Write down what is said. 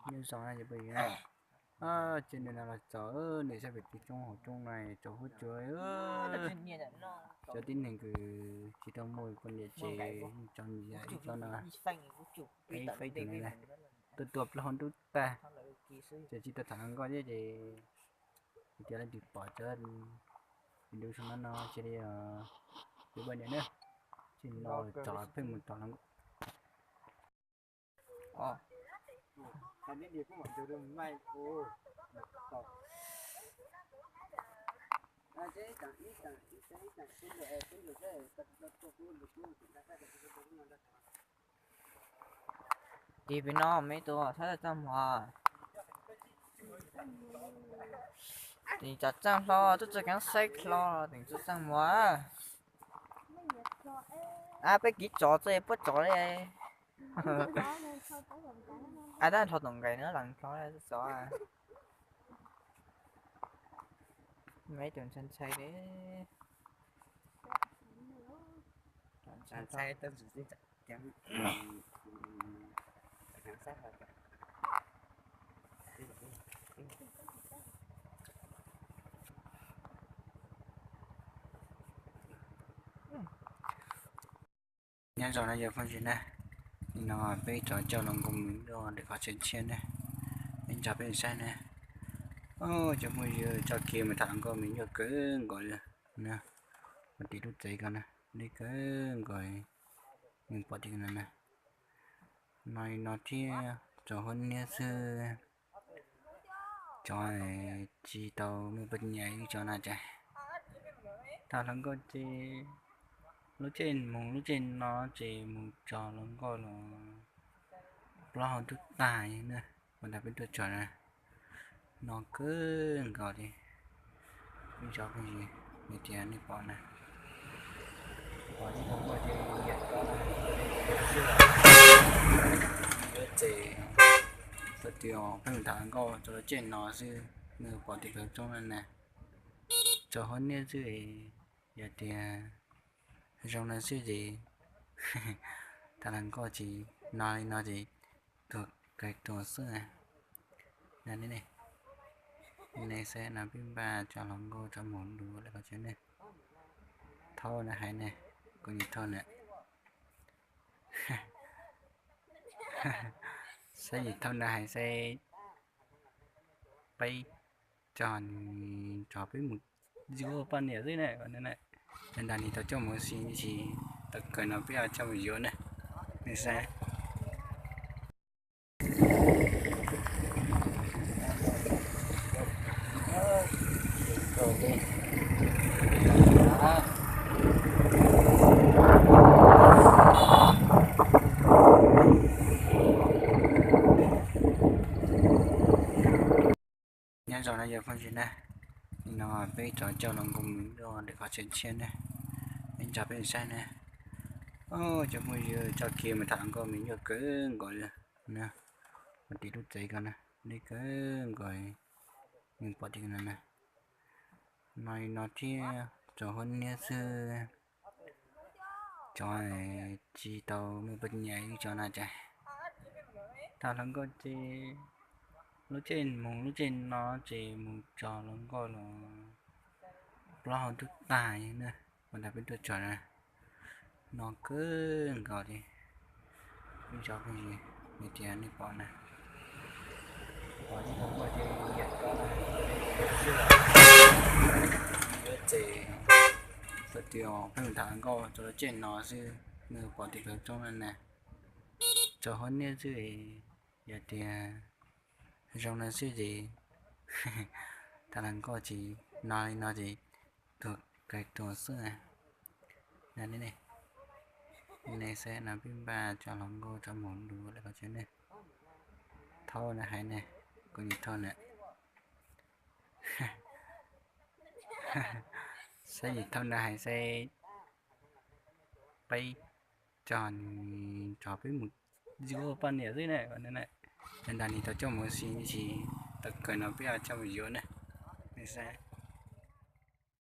Nyob zoo na cov phooj ywg na, ces nim no los txog niam sab pem teb roob hauv roob no tsaus huab cua, cov tib neeg kws tsis tau muaj poj niam ces tso ib co no, peb faib tus no na, tuaj tua plaub hau ntuj tag, ces tsis tau tham hluas nkauj thiab ces hais tias leej twg pom cov video zoo no no cia li pab nias na, ces no tso peb mus tham hluas nkauj. Ces pem no muaj ib tug txhab txaj muag, ces cov txaj hlo tuaj txog keeb saib hlo, teem txaj txaj muag. Ab, peb kiv tsov txoj puab tsov li. Ab, tab nrho tom nkaim no lees hlo txoj tsov. Muaj ib tug ntshai ntshai li. Nyob zoo na cov phooj ywg na, nim no peb rov coj hluas nkauj mus nyob ntawm qhov chaw tshiab na, peb nrog peb saib na. Cov phooj ywg, txoj kev mus tham hluas nkauj mas nyuaj kawg nkaus li na. Pom tim lub tsev ko na, deb kawg nkaus, nws pom tim no na. No li no thiab, tsaus huab niab xwb. Cov tsis tau muaj poj niam ib co no ces tham hluas nkauj ces lub caij mus lub caij no ces mus tso hluas nkauj los plaub hau ntuj tag na. Ua ntawd peb tuaj txog na, no kawg nkaus li. Ib tsoom phooj ywg, nws tias nej pom na, pom tib tug nkauj ces yam ko na, yuav txes, peb mus tham hluas nkauj tso lub caij no xwb, nws pom tim khawv koob no na. Tsaus huab niab xwb, yog tias zoo no xwb ces tham hluas nkauj ces no li no ces tuag kawg tuag xwb. Nej saib no peb npaj tso hluas nkauj rov mus lawm qhov chaw ne. Thaub na hais ne, kuv niam Thaub na. Saib niam Thaub na hais saib peb tso, tso peb mus yuav poj niam xwb na. Ntawm no nws tau coj mus ua si, tsis tau kawg no peb coj mus yuav na. Nej saib. Nyob zoo na cov phooj ywg na, nim no peb rov coj hluas nkauj mus nyob ntawm qhov chaw tshiab na, peb nrog peb saib na. Cov phooj ywg, txoj kev mus tham hluas nkauj mas nyuaj kawg nkaus li na. Pom tim lub tsev ko na, deb kawg nkaus, nws pom tim no na. No li no thiab, tsaus huab niab xwb. Cov tsis tau muaj poj niam ib co no ces tham hluas nkauj ces lub caij mus lub caij no ces mus tso hluas nkauj los plaub hau ntuj tag na. Ua ntawd peb tuaj txog na, no kawg nkaus li. Ib tsoom phooj ywg, nws tias nej pom na, pom tib tug nkauj ces yam ko na, yuav txes, peb mus tham hluas nkauj tso lub caij no xwb, nws pom tim khawv koob no na. Tsaus huab niab xwb, yog tias zoo no xwb ces tham hluas nkauj ces no li no ces tuag kawg tuag xwb. Nej saib no peb npaj tso hluas nkauj rov mus lawm qhov chaw ne. Thaub na hais ne, kuv niam Thaub na. Saib niam Thaub na hais saib peb tso, tso peb mus yuav poj niam xwb na. Ntawm no nws tau coj mus ua si, tsis tau kawg no peb coj mus yuav na. Nej saib.